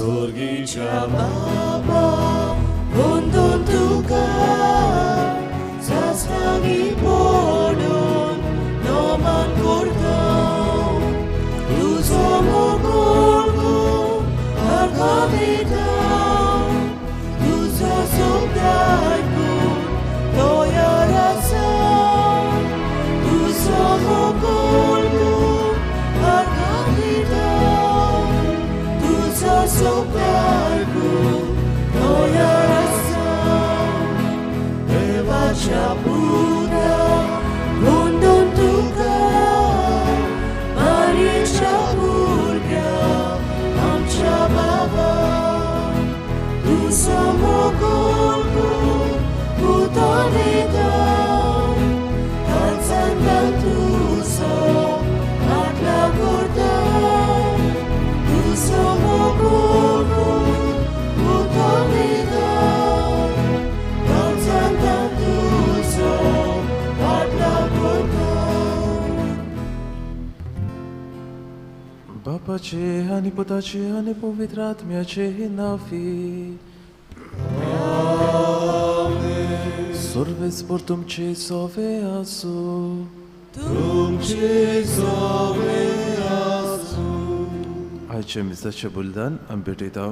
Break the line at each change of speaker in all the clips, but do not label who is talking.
सोर्गीच्या बाबा वंदून तुका साश्टांगी पडून नमन करता तुजो मोगोळ अर्घ दिता तुजो शब्द आयकून तयार आसा तुजो मोगोळ अर्घ दिता तुजो शब्द आयकून तयार आसा देवाच्या पुता वंदून तुका मारयेच्या भुरग्या आमच्या बाबा तुजो मोगोळ पुतो दिता तांचांता तुजो फाटला करता तुजो मोगोळ पुतो दिता तांचांता तुजो फाटला करता.
बापाचे आनी पुताचे आनी पवित्र आत्म्याचे नांवी. सर्वेस्पर तुमचे सोवे आसूं.
तुमचे सोवे आसूं.
आयच्या मिसाचें बलिदान आमी भेटयता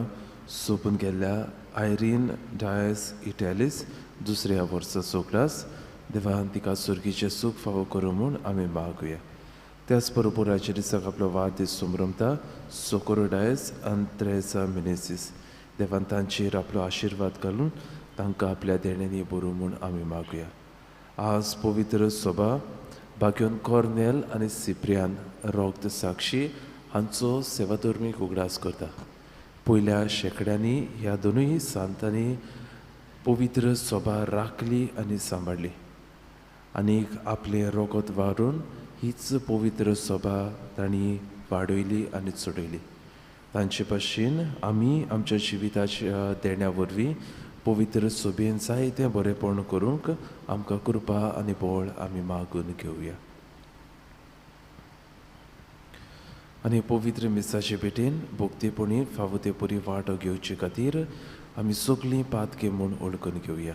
सोंपून गेल्ल्या आयरीन डायस इटॅलिस दुसऱ्या वर्साचो क्लास. देवान तिका सुर्गीचें सूख फावो करूं म्हूण आमी मागुया. त्याच बरोबर आयच्या दिसाक आपलो वाडदीस समरमता सोकोरो डायस आनी त्रेसा मिनेसीस. देवान तांचेर आपलो आशिर्वाद घालून तांकां आपल्या देण्यांनी बरोवं म्हूण आमी मागुया. आज पवित्र सभा बाग्योन कॉर्नेल आनी सिप्रियान रोगद साक्षी हांचो सेवाधर्मीक उगडास करता. पयल्या शेंकड्यांनी ह्या दोनूय सांतांनी पवित्र सभा राखली आनी सांबाळ्ळी आनी आपलें रोगत वारून हीच पवित्र सभा तांणी वाडयली आनी चडयली. तांचे भाशेन आमी आमच्या जिविताच्या देण्या वरवीं पवित्र सभेन जायतें बरेपण करूंक आमकां कृपा आनी बळ आमी मागून घेवया. आनी पवित्र मिसाचे भेटेन भोक्तेपणी फावो ते परी वांटो घेवचे खातीर आमी सगळीं पातके म्हूण वळखून घेवया.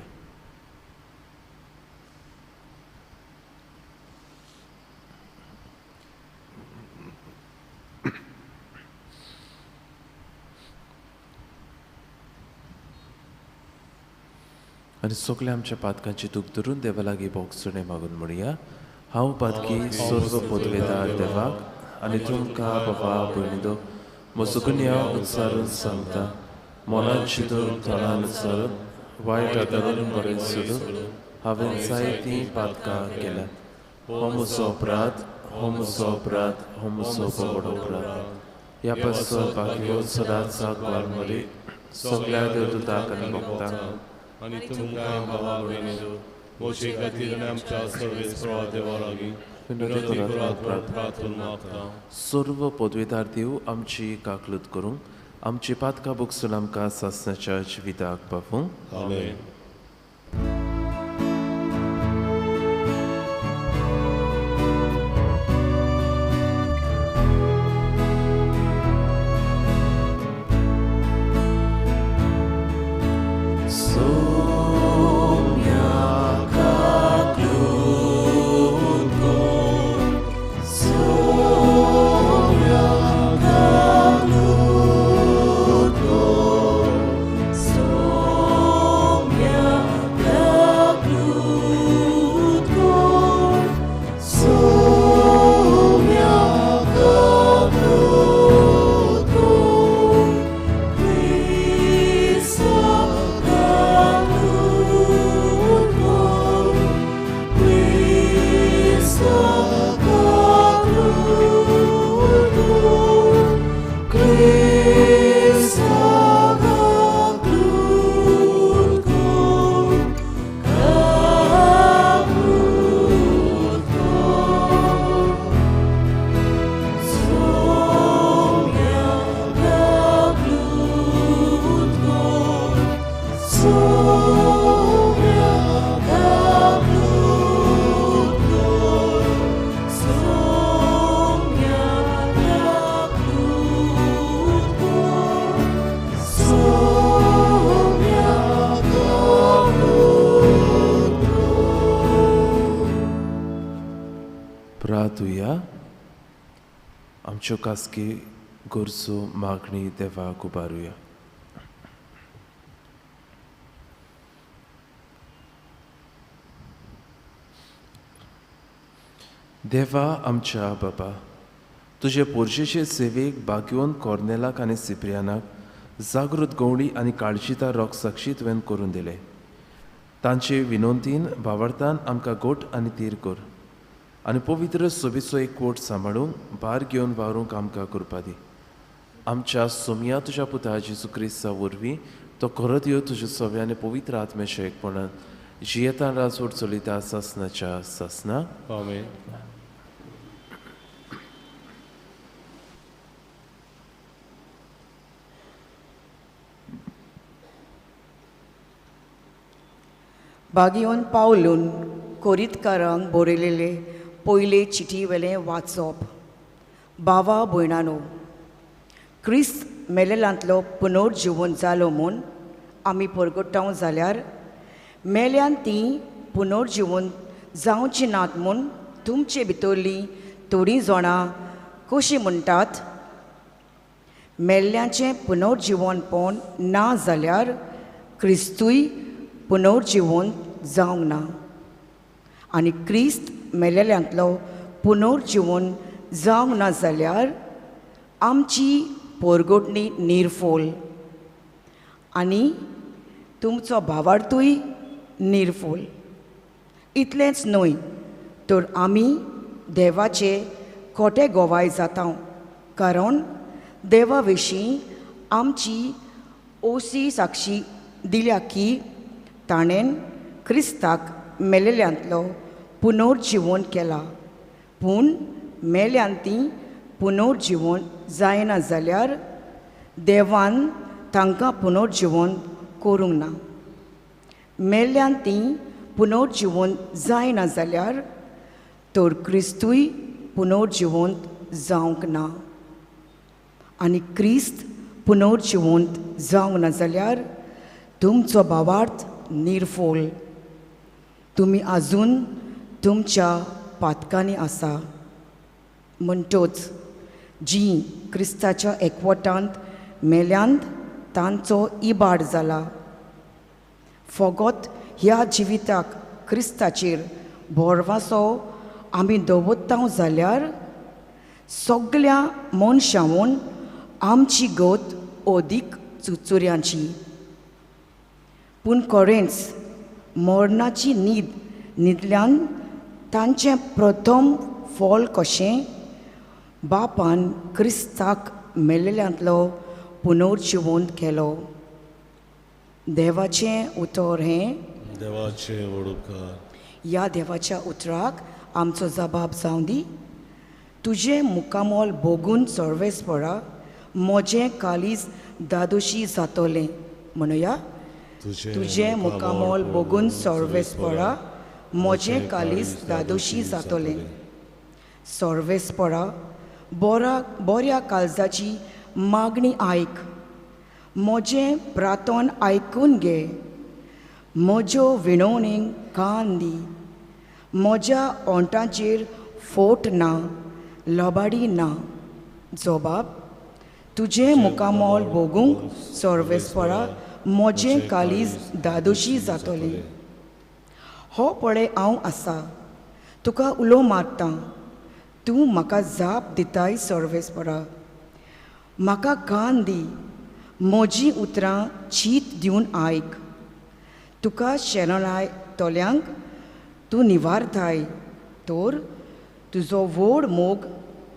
आनी सगळ्या आमच्या पातकांची दूख धरून देवा लागीं भोगसणें मागून म्हणया. हांव पातकी सर्व पदवेदार देवाक आनी तुमकां बाबा भयणीदो म्हजो गुन्यांव उच्चारून सांगता. मनान चिंतून तोंडान उच्चारून वायट आदारून बरें सोडून हांवें जायतीं पातकां केल्यात. हो म्हजो अपराध, हो म्हजो अपराध, हो म्हजो व्हड अपराध. ह्या पासून बाकी सदांच ग्वालमरी सगळ्या देवदूतांक आनी भक्तांक
आनी तुमकां बाबा भयणीदो म्हजे खातीर आनी आमच्या सर्वेस्परा देवा लागीं विनवती करात म्हूण प्रार्थना मागता.
सर्व पदवेदार देव आमची काकलूत करूंक आमची पातकां भोगसून आमकां सासणाच्या जिविताक पावूंक.
आमेन.
Sonia. आमच्यो खासगी गरजो मागणी देवाक उबारुया. देवा आमच्या बाबा, तुजे पोरशेचे सेवेक बागयोन कॉर्नेलाक आनी सिप्रियानाक जागृत गवळी आनी काळजीदार रोग साक्षी तुवें करून दिले. तांचे विनोंतीन भावार्थान आमकां गोट आनी तीर कर आनी पवित्र सोबीचो एक कोट सांबाळूंक भार घेवन वावरूंक आमकां करपा दी. आमच्या सोमया तुज्या पुता जेजू क्रिस्ता वरवीं तो खरो देव तुज्या सव्या आनी पवित्र आत्म्याच्या एकपणान जियेतान राजवट चलयता सासनाच्या सासना.
आमेन.
बागियोन पावलून कोरीतकारांक बरयलेले पयले चिटी वेलें वाचप. बावा भयणानो, क्रिस्त मेलेलांतलो पुनर्जिवन जालो म्हूण आमी परगटाव जाल्यार मेल्यान तीं पुनर्जिवन जावचीं नात म्हूण तुमचे भितरलीं थोडीं जाणां कशीं म्हणटात? मेल्ल्याचें पुनर्जिवनपण ना जाल्यार क्रिस्तूय पुनर्जिवन जावंक ना आनी क्रिस्त मेलेल्यांतलो पुनर्जिवन जावंक ना जाल्यार आमची पोरगोटणी निर्फोल आनी तुमचो भावार्थूय निर्फोल. इतलेंच न्हय तर आमी देवाचे खोटे गोवाय जाता, कारण देवा विशीं आमची ओसी साक्षी दिल्या की ताणें क्रिस्ताक मेलेल्यांतलो पुनर्जिवन केला. पूण मेल्यान तीं पुनर्जिवन जायना जाल्यार देवान तांकां पुनर्जिवन करूंक ना. मेल्यान तीं पुनर्जिवन जायना जाल्यार तर क्रिस्तूय पुनर्जिवंत जावंक ना आनी क्रिस्त पुनर्जिवंत जावंक ना जाल्यार तुमचो भावार्थ निर्फोल, तुमी आजून तुमच्या पातकांनी आसा. म्हणटोच जीं क्रिस्ताच्या एकवटांत मेल्यांत तांचो इबाड जाला. फकत ह्या जिविताक क्रिस्ताचेर भरवासो आमी दवरता जाल्यार सगल्या मनशांहून आमची गत अदीक चुरचुऱ्यांची. पूण खरेंच मरणाची न्हीद न्हिदल्यान तांचें प्रथम फल कशें बापान क्रिस्ताक मेलेल्यांतलो पुनर्जिवंत केलो. देवाचें उतर हें
देवाचें उपकार.
ह्या देवाच्या उतराक आमचो जबाब जावं दी. तुजें मुकामोल भोगून सर्वेस्परा म्हजें काळीज दादोशी जातलें. म्हणुया, तुजें मुकामोल भोगून सर्वेस्परा म्हजें काळीज दादोशी जातलें. सर्वेस्परा बऱ्या काळजाची मागणी आयक, म्हजें प्रार्थन आयकून घे, म्हज्यो विणवणींक कान दी. म्हज्या ओंठांचेर फोट ना, लबाडी ना. जबाब, तुजें मुकामोल भोगूंक सर्वेस्परा म्हजें काळीज दादोशी जातलें. हो पळय हांव आसा, तुका उलो मारतां, तूं म्हाका जाप दिताय. सर्वेस्परा म्हाका कान दी, म्हजीं उतरां चीत दिवन आयक. तुका शरणायतल्यांक तूं निवारताय, तर तुजो व्हड मोग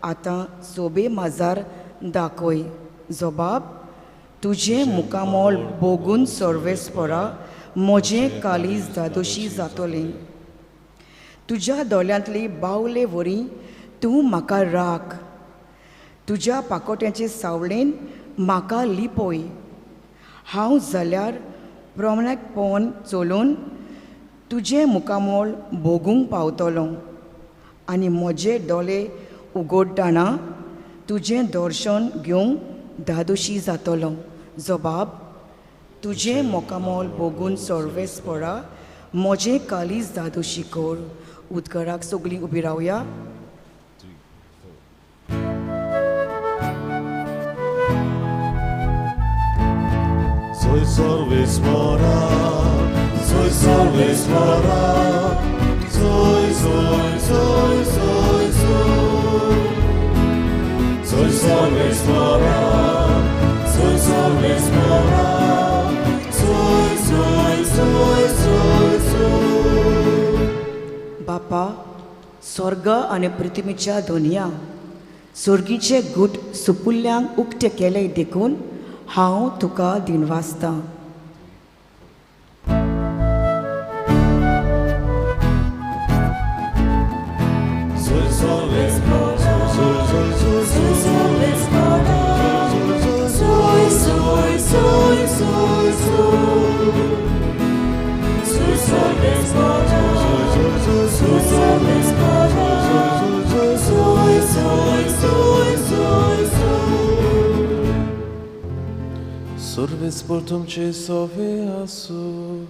आतां सोबे माजार दाखय. जबाब, तुजें मुकामोल भोगून सर्वेस्परा म्हजें काळीज दादोशी जातलें. तुज्या दोळ्यांतली बावले वरी तूं म्हाका राख, तुज्या पाकोट्याचे सावळेन म्हाका लिपय. हांव जाल्यार प्रमाणपण चलोवन तुजें मुकामोल भोगूंक पावतलो आनी म्हजे दोळे उगडटना तुजें दर्शन घेवंक दादोशी जातलो. जबाब, तुजें मुकामोल भोगून सर्वेस्परा म्हजें काळीज दादोशी कर. उदकाराक सगळीं उबी रावया.
सर्वेस्परा, सोय सर्वेस्परा, सोय सोय सोय सोय सोय. सोय सर्वेस्परा, सोय सर्वेस्परा, सोय सोय सोय सोय सोय.
बापा, स्वर्ग आनी पृथ्वीच्या दोनया स्वर्गीचे गूट सुपुल्ल्यांक उक्ते केले देखून हांव तुका दिनवासतां.
सोय सर्वेस्परा, सोय सोय सोय
सोय सर्वेस्परा, सोय सोय सोय सोय सोय. सोय सर्वेस्परा, सोय सर्वेस्परा, सोय सोय सोय सोय सोय.
सर्वेस्पर तुमचे सोवे आसूं.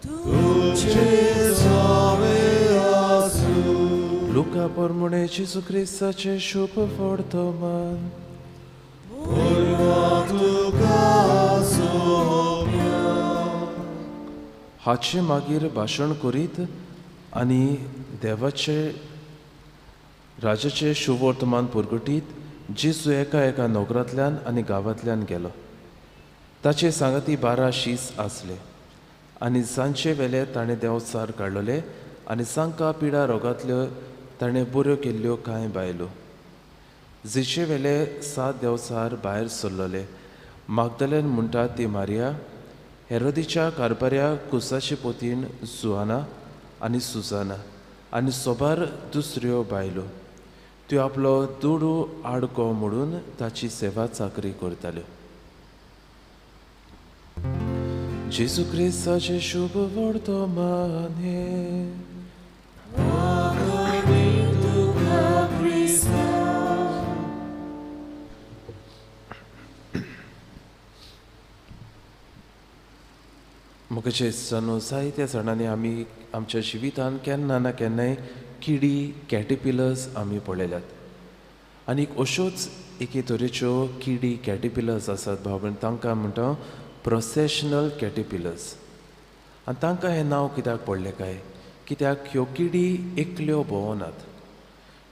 तुमचे सोवे आसूं.
लुका प्रमाणे जेजू क्रिस्ताचें शुभ वर्तमान.
बोलवा तुका सोम्या.
हाचे मागीर भाशण करीत आनी देवाचे राजाचें शुभवर्तमान परगटीत जेजू एका एका नगरांतल्यान आनी गांवांतल्यान गेलो. ताचे सांगाती 12 शीस आसले आनी जांचे वेले ताणें देंवचार काडलोले आनी जांकां पिडा रोगांतल्यो ताणें बऱ्यो केल्ल्यो कांय बायलो. जिचे वेले 7 देंवचार भायर सरलोले मागदलेन म्हणटा ती मारिया, हेरोदीच्या कारभाऱ्या कुसाचे पोतीन जुआना आनी सुजाना आनी सोबार दुसऱ्यो बायलो. त्यो आपलो दुडू आडको म्हणून ताची सेवा चाकरी करताल्यो. जेजू क्रिस्ताचें शुभ वर्तमान हें. म्हजे इश्टांनो, जायत्या जाणांनी आमी आमच्या जिवितांत केन्ना ना केन्नाय किडी, कॅटरपिलर्स आमी पळयल्यात. आनी अश्योच एके तरेच्यो किडी, कॅटरपिलर्स आसात भाव भयण, तांकां म्हणटा प्रोसेशनल कॅटरपिलर्स. आनी तांकां हें नांव कित्याक पडलें काय? कित्याक ह्यो किडी एकल्यो भोंवनात.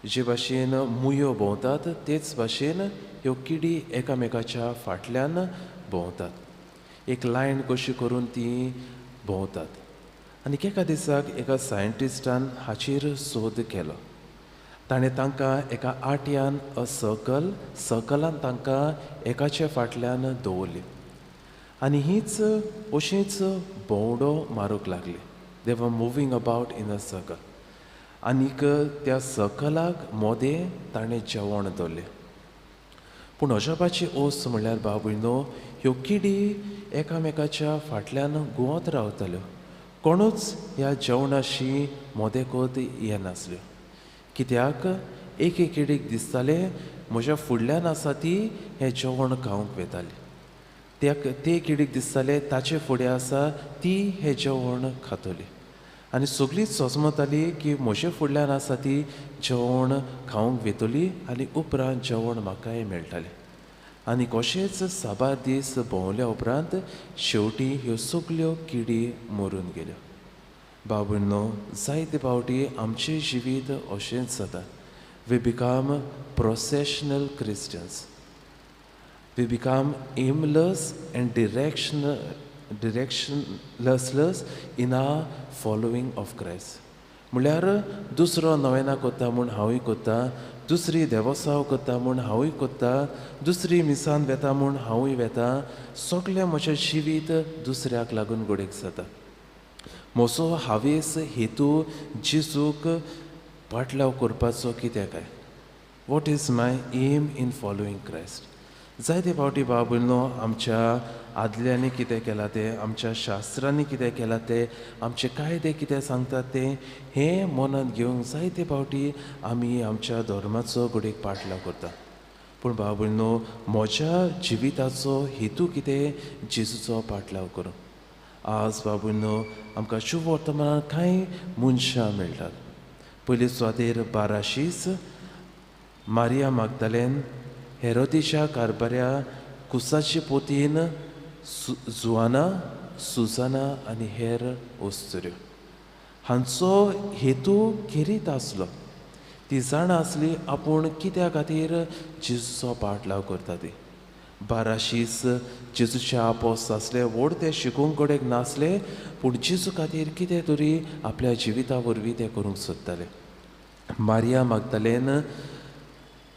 जे भाशेन मुयो भोंवतात तेच भाशेन ह्यो किडी एकामेकाच्या फाटल्यान भोंवतात. एक लायन कशी करून ती भोंवतात. आनी एका दिसाक एका सायंटिस्टान हाचेर सोद केलो. ताणें तांकां एका आटयान अ सर्कल, सर्कलान तांकां एकाच्या फाटल्यान दवरली आनी हीच अशीच भोंवडो मारूंक लागली. They were moving about in a circle. आनीक त्या सर्कलाक मोदें ताणें जेवण दवरलें. पूण अजापाची ओस म्हणल्यार भाव भयणो, ह्यो किडी एकामेकाच्या फाटल्यान घुंवत रावताल्यो. कोणूच ह्या जेवणाशी मोदेकोत येनासल्यो. कित्याक एके किडीक दिसतालें म्हज्या फुडल्यान आसा ती हें जेवण खावंक वेताली. ते किडीक दिसतालें ताचे फुडें आसा ती हें जेवण खातली. आनी सगळींच सोजमताली की म्हजे फुडल्यान आसा ती जेवण खावंक वेतली आनी उपरांत जेवण म्हाकाय मेळटालें. आनी कशेंच साबार दीस भोंवल्या उपरांत शेवटी ह्यो सगल्यो किडी मरून गेल्यो. भाव भयणो, जायते फावटी आमचें जिवीत अशेंच जाता. We become processional Christians. We become aimless and directionless in our following of Christ. म्हणल्यार दुसरो नवेना कोत्ता म्हूण हांवूय कोत्ता, दुसरी देवसांव कोत्ता म्हूण हांवूय कोत्ता, दुसरी मिसान वेता म्हूण हांवूय वेता. सगळें म्हजें जिवीत दुसऱ्याक लागून गोडेक जाता. म्हजो हावेस हेतू जेजूक पाटलाव करपाचो कित्याक काय? What is my aim in following Christ? जायते फावटी भाव भयणो, आमच्या आदल्यांनी कितें केलां तें, आमच्या शास्त्रांनी कितें केलां तें, आमचे कायदे कितें सांगतात तें, हें मनांत घेवंक जायते फावटी आमी आमच्या धर्माचो घडयेक पाटलाव करता. पूण भाव भयणो, म्हज्या जिविताचो हेतू कितें? जेजूचो पाटलाव करूं. आज भाव भयणो, आमकां शुभ वर्तमानान कांय मनशां मेळटात. पयले सुवातेर 12 शीस, मारिया मागदालेन, हेरोदीच्या कारभाऱ्या कुसाचे पोतीन जुआना, सुजाना आनी हेर अस्तुऱ्यो. हांचो हेतू खेरीत आसलो. ती जाणा आसली आपूण कित्या खातीर जेजूचो पाटलाव करता ती. 12 शीस जेजूचे आपोस आसले, व्हड ते शिकूंक कडेक नासले, पूण जेजू खातीर कितें तरी आपल्या जिविता वरवीं ते करूंक सोदताले. मारिया मागतालेन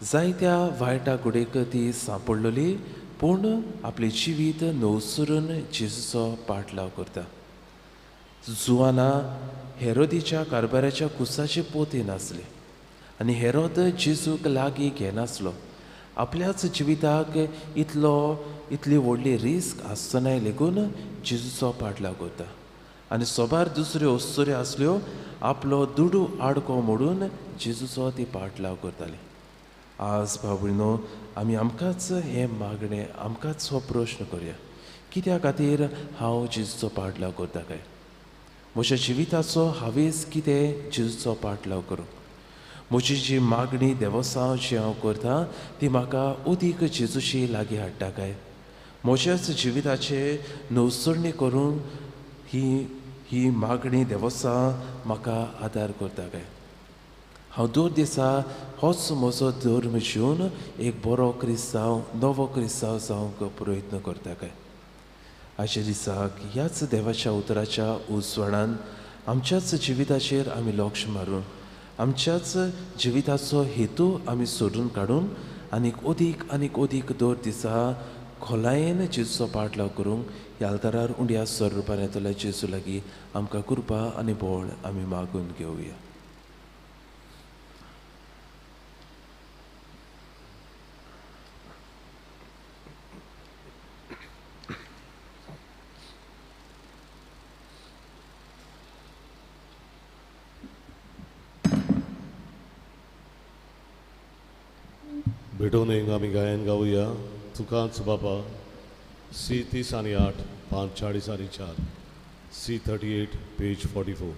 जायत्या वायटा गुडेक ती सांपडलेली, पूण आपलें जिवीत नवसरून जेजूचो पाटलाव करता. जुआना हेरोदीच्या कारभाराच्या कुसाची पोती नासली आनी हेरोद जेजूक लागीं घेनासलो. आपल्याच जिविताक इतली व्हडली रिस्क आसतनाय लेगून जेजूचो पाटलाव करता. आनी सोबार दुसऱ्यो अस्तुऱ्यो आसल्यो, आपलो दुडू आडको मोडून जेजूचो ती पाटलाव करताली. आज भाव-भयणो, आमी आमकांच हें मागणें, आमकांच हो प्रश्न करया, कित्या खातीर हांव जेजूचो पाटलाव करता काय? म्हज्या जिविताचो हावेस कितें जेजूचो पाटलाव करूंक? म्हजी जी मागणी देवसांव जी हांव करता ती म्हाका अदीक जेजूशी लागीं हाडटा काय? म्हज्याच जिविताचे नवसरणी करून ही मागणी देवसां म्हाका आदार करता काय? हांव दर दिसा होच म्हजो धर्म जिवन एक बरो क्रिस्तांव, नवो क्रिस्तांव जावंक प्रयत्न करता काय? आयच्या दिसाक ह्याच देवाच्या उतराच्या उजवाडान आमच्याच जिविताचेर आमी लक्ष मारून आमच्याच जिविताचो हेतू आमी सोडून काडून आनीक अदीक आनीक अदीक दर दिसा खोलायेन जेजूचो पाटलाव करूंक ह्या आल्तारार उंड्या स्वरुपान येतल्या जेजू लागीं आमकां कृपा आनी बळ आमी मागून घेवया.
भेटून आमी गायन गावया तुकाच बापा. सी 30 आनी 8, 5 40 आनी 4, सी 38 पेज 44.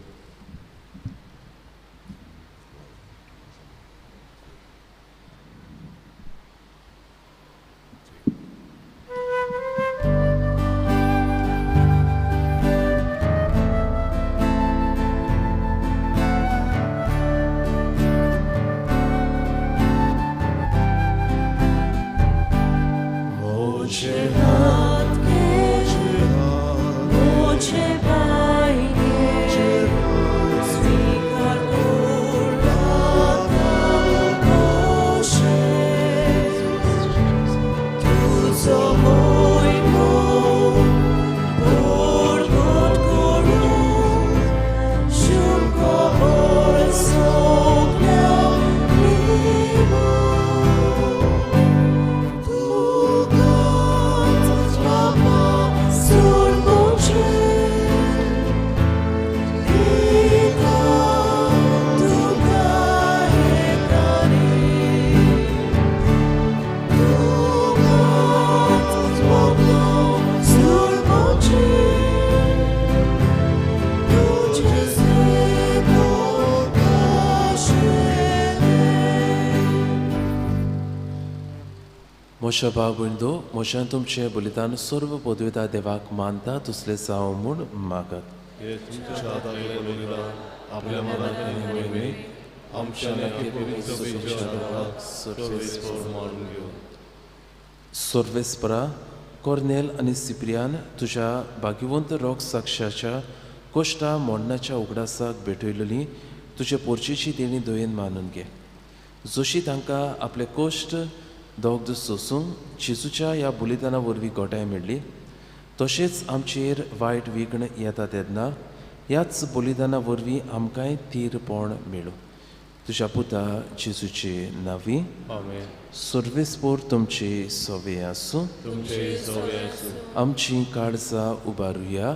म्हज्या भाव भयणींनो, म्हज्यान तुमचें बलिदान सर्व पदवेता देवाक मानता तुसले जावं म्हूण मागात. सर्वेस्परा, कोर्नेल आनी सिप्रियान तुज्या भाग्यवंत रोग साक्षाच्या कोश्टा मोडणाच्या उगडासाक भेटयलेली तुजे पोरचेची देणी दयेन मानून घे. जशी तांकां आपले कोश्ट दोग सोसूंक जेजूच्या ह्या बलिदाना वरवीं गोठाय मेळ्ळी, तशेंच आमचेर वायट विघ्न येता तेन्ना ह्याच बलिदाना वरवीं आमकांय थीरपण मेळूं. तुज्या पुता जेजूचे नांवी. सर्वेस्पोर तुमचे सवे आसूं. आमची काळजां उबारुया.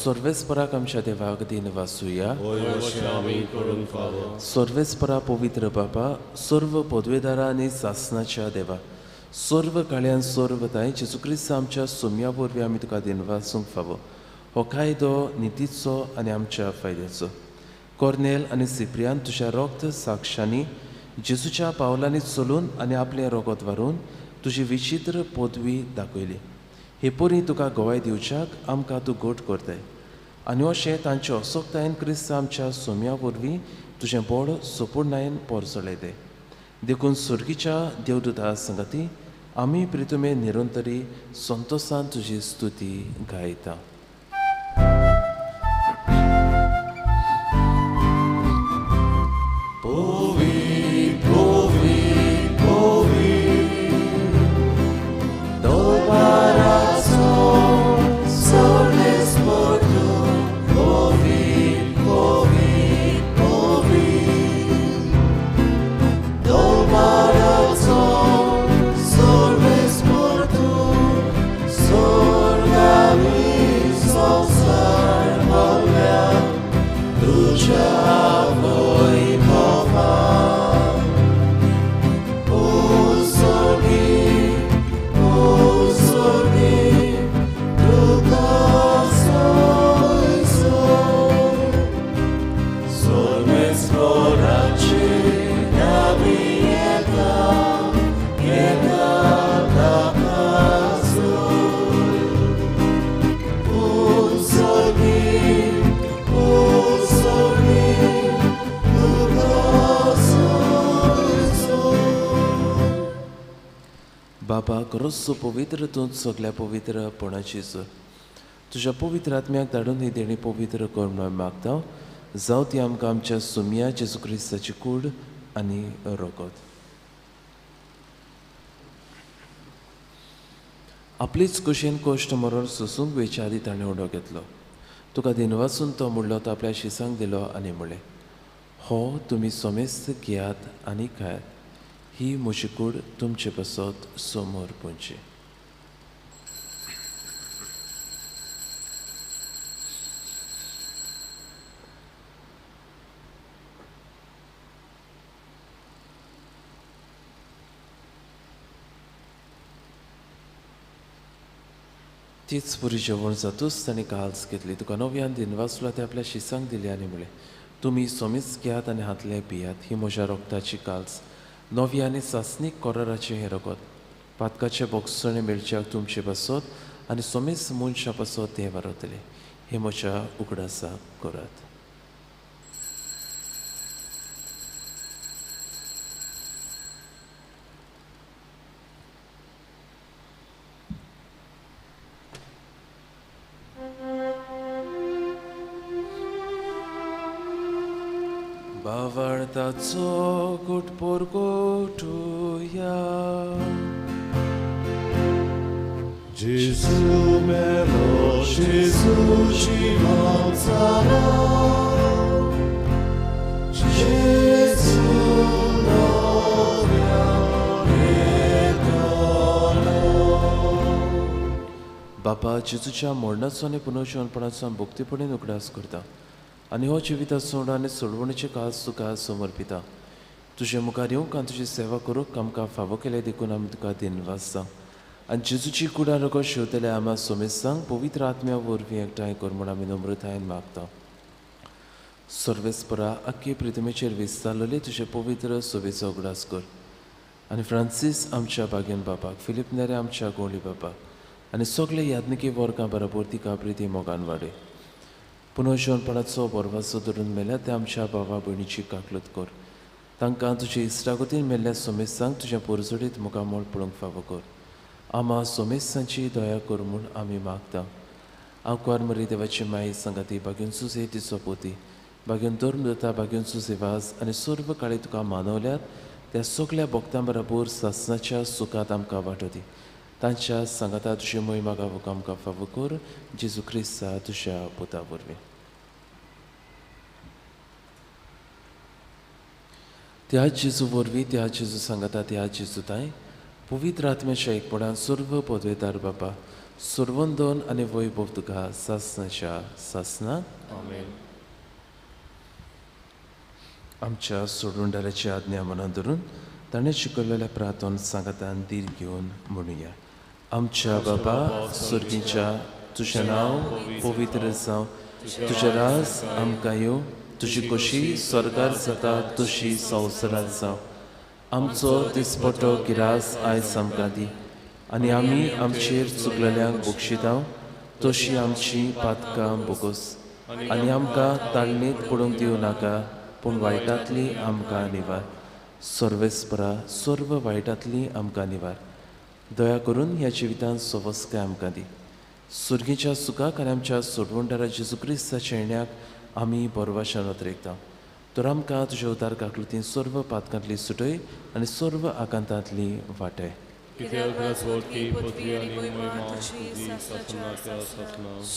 सर्वेस्पराक आमच्या देवाक दिन वासुया. सर्वेस्परा पवित्र बापा, सर्व पदवेदारा आनी सासनाच्या देवा, सर्व काळ्यान सर्व ताय जेजू क्रिस्त आमच्या सोम्या वरवीं आमी तुका दिन वासूंक फावो. हो कायदो नितीचो आनी आमच्या फायद्याचो. कोर्नेल आनी सिप्रियान तुज्या रोक्त साक्षांनी जेजूच्या पावलांनी चलून आनी आपलें रोगत वारून तुजी विचित्र पदवी दाखयली. हे परी तुका गवाय दिवच्याक आमकां तूं गोट करताय आनी अशें तांचे असोक्तायेन क्रिस्त आमच्या सोम्या वरवीं तुजें बोड सोपूर्णायेन पोरसळयते. देखून सुर्गीच्या देवदूता संगती आमी प्रितुमे निरंतरी संतोसान तुजी स्तुती गायता. बाबा खरोच पवित्र तूं सगल्या पवित्रपणाची सर तुज्या पवित्र आत्म्याक धाडून ही देणी पवित्र कर म्हणून मागता. जावं ती आमकां आमच्या सुमया जेजू क्रिस्ताची कूड आनी रगत. आपलीच कुशीन कश्ट मरण सोसूंक वेच्या आदी ताणें उडो घेतलो. तुका दिनवासून तो म्हणलो तो आपल्या शिसांक दिलो आनी म्हणलें, हो तुमी सोमेस्त घेयात आनी खायात, ही म्हजी कूड तुमचे पासत समोर पुंची. तीच पुरी जेवण जातूच ताणें काल्स घेतली. तुका नव्यान दिनवासलो ते आपल्या शिसांक दिली आनी म्हणलें, तुमी सोमीच घेयात आनी हातले पियात, ही म्हज्या रोगताची काल्स, नवी आनी सासणीक कोराराचें हें रगत, पातकाचें बोगसणें मेळच्याक तुमचे पासत आनी सोमेस मनशां पासत तें वारवतलें. हें म्हज्या उगडासाक करात. बावळताचो गुटपोर गोटुया
Gesù melo, Gesù ci alzerà, Gesù
बापा जेजूच्या मरणाचो आनी पुनर्जिवनपणाचो आमी भक्तीपणान उगडास करता आनी हो जिविता सोड आनी सोडवणेचे काज तुका समर्पिता. तुजे मुखार येवंक आनी तुजी सेवा करूंक आमकां फावो केलें देखून आमी तुका दिनवासता आनी जेजूची कुडां रगत शेवतले आमा सोमेस्तांक पवित्र आत्म्या वरवीं एकठांय कर म्हूण आमी नम्रतायेन मागता. सर्वेस्परा आख्खे प्रितमेचेर विस्तारलेले तुजे पवित्र सोबेचो उगडास कर आनी फ्रांसीस आमच्या बागेन बापाक, फिलीप नेरे आमच्या गोंडी बापाक आनी सगळे याज्ञिकी वर्गां बरोबर तिका प्रिती मोगान वाडय. पुनर्जिवनपणाचो बरवासो धरून मेल्या त्या आमच्या भावा भयणीची काकलूत कर. तांकां तुजे इश्टागतीन मेल्ल्या सोमेस्तांक तुज्या पोरजोडीत मुखामळ पळोवंक फावो कर. आमा सोमेस्तांची दया कर म्हूण आमी मागता. आंकवार मरी देवाची माई सांगाती बागेन सुसे तिचो पोती बागेन धर्म दता बागेन सुसे वास आनी सर्व काळी तुका मानवल्यात त्या सगल्या भक्तां बरोबर सासनाच्या सुखांत आमकां वाटो दी. तांच्या सांगाता तुजी मोहिमा गावूंक आमकां फावो कर. जेजू क्रिस्ता तुज्या पुता वरवीं. त्या जेजू वरवीं, त्या जेजू सांगाता, त्या जेजू ताय पवित्र आत्म्याच्या एकपणान सर्व पदवेदार बापा सर्वंदन आनी वैभव तुका सासनाच्या सासनाक.
आमेन.
आमच्या सोडून आज्ञा मनात धरून ताणें शिकयलेल्या प्रार्थन सांगातान धीर घेवन म्हणुया. आमच्या बाबा सुर्गीच्या, तुजें नांव पवित्र जावं, तुजें राज आमकां येवं, तुजी खोशी स्वर्गार जाता तशी संवसारांत जावं. आमचो दिसपटो गिरास आयज आमकां दी आनी आमी आमचेर चुकलेल्यांक बक्षिता तशी आमची पातकां बोगोस आनी आमकां ताळणीत पडूंक दिवं नाका पूण वायटांतली आमकां निवार. सर्वेस्परा सर्व वायटांतली आमकां निवार. दया करून ह्या जिवितांत सवस्काय आमकां दी. सुर्गीच्या सुखाक आनी आमच्या सोडवणदारा जेजू क्रिस्ताच्या येण्याक आमी बरवाशान अतरेकता. तर आमकां तुज्या उदार काकलुतीन सर्व पातकांतली सुटय आनी सर्व आकांतांतली वाटय.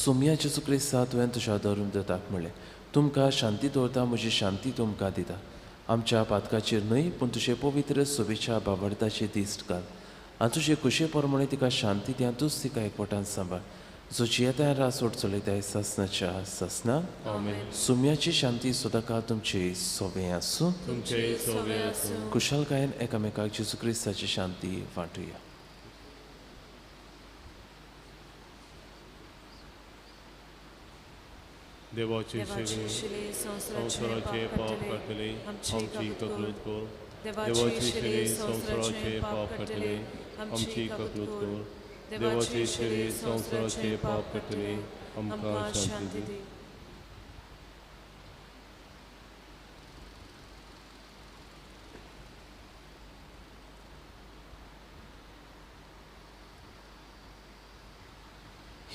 सोम्या जेजू क्रिस्ता तुवें तुज्या धर्म दताक म्हणलें तुमकां शांती दवरता म्हजी शांती तुमकां दिता. आमच्या पातकाचेर न्हय पूण तुजे पवित्र सोबेच्या बावडताचे दिश्ट घाल आनी तुजे कुशे प्रमाणे तिका शांती दी आनी तूच तिका एकवटान सांबाळ जो जियेता रासोड चलयताय सासनाच्या सासना. सुम्याची शांती सदांकाळ तुमची सोबें आसूं. कुशालकायेन एकामेकाक जेजू क्रिस्ताची शांती वांटुया.
देवाची शिले संवसाराचे पाप काडटले आमची कबूल कर. देवाची शिले संवसाराचे पाप काडटले आमची कबूल कर. देवाची शिले संवसाराचे पाप काडटले आमकां शांती दी.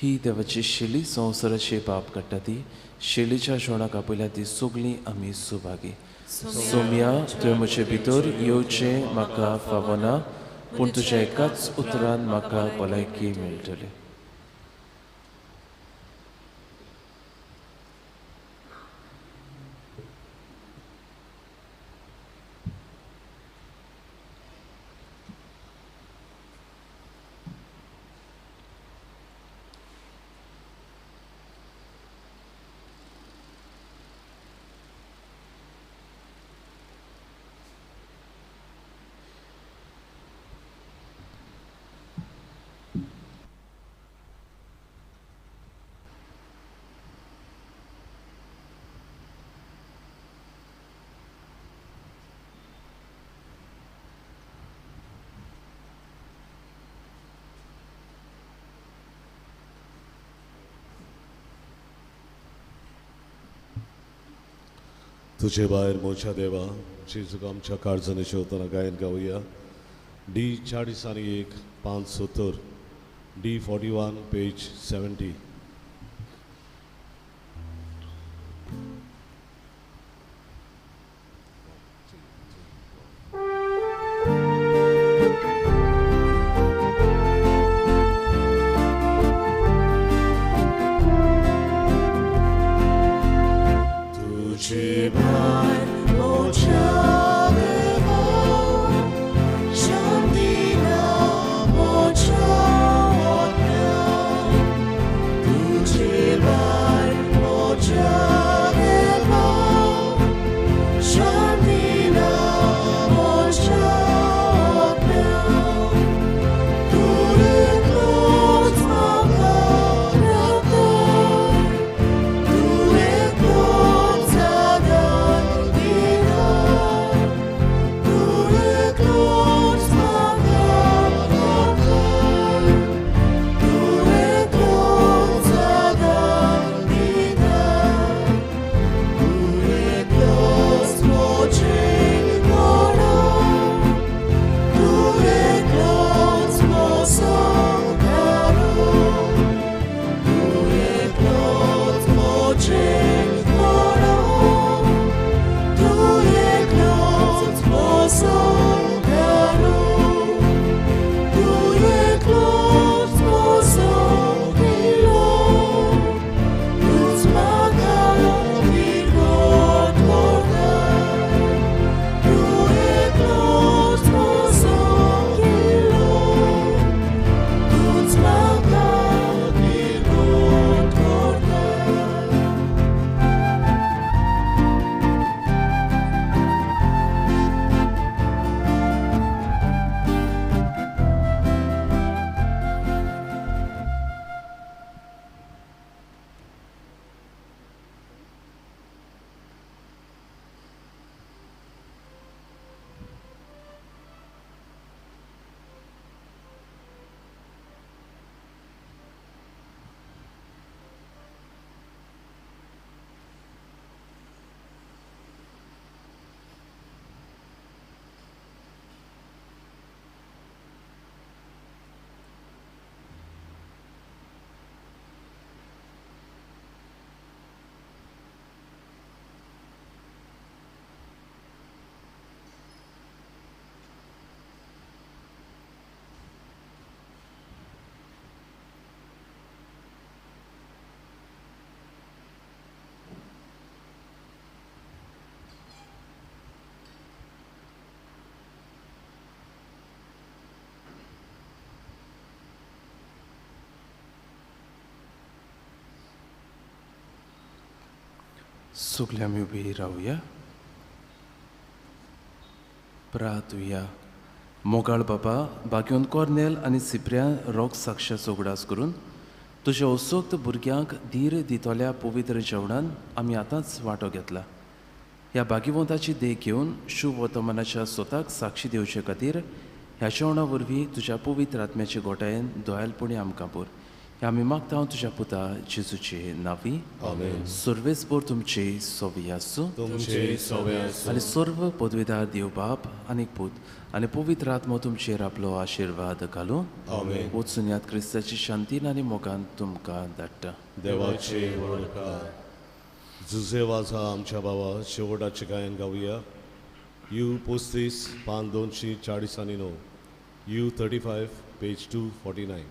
ही देवाची शेली संवसाराचे पाप काडटा ती शेलीच्या जेवणाक आपयल्या ती सगळीं आमी सुभागी. सोम्या तुवें म्हजे भितर येवचें म्हाका फावना पूण तुज्या एकाच उतरान म्हाका भलायकी मेळटली.
तुझे भायर मोच्या देवा जेजूक आमच्या काळजांनी शेवतना गायन गावया. डी 40 आनी 1 570 डी 41 पेज 70.
Shantina, mocha,
सगळे आमी उबी रावया, प्रार्थुया. मोगाळ बाबा, बागेवन कॉर्नेल आनी सिप्रियान रोग साक्ष उगडास करून तुज्या असोक्त भुरग्यांक धीर दितल्या पवित्र जेवणान आमी आतांच वांटो घेतला. ह्या भाग्यवंताची देख घेवन शुभ वर्तमानाच्या स्वताक साक्षी दिवचे खातीर ह्या जेवणा वरवीं तुज्या पवित्र आत्म्याचे गोटायेन दयालपणी आमकां पुर. ह्या आमी मागता तुज्या पुता जेजूचे नांवी.
आमेन.
सर्वेस्पर तुमचे सोवी आसूं.
तुमचे सवे आसूं.
आनी सर्व पदवीदार देव बाप आनी पूत आनी पवित्र आत्मो तुमचेर आपलो आशिर्वाद घालूं.
आमेन.
वचून याद क्रिस्ताची शांतीन आनी मोगान तुमकां धाडटा.
देवाचे व्हडकार जुजे वाजा आमच्या बाबा शेवटाचे गायन गावया. You 35 पान 249, you 35 page 249.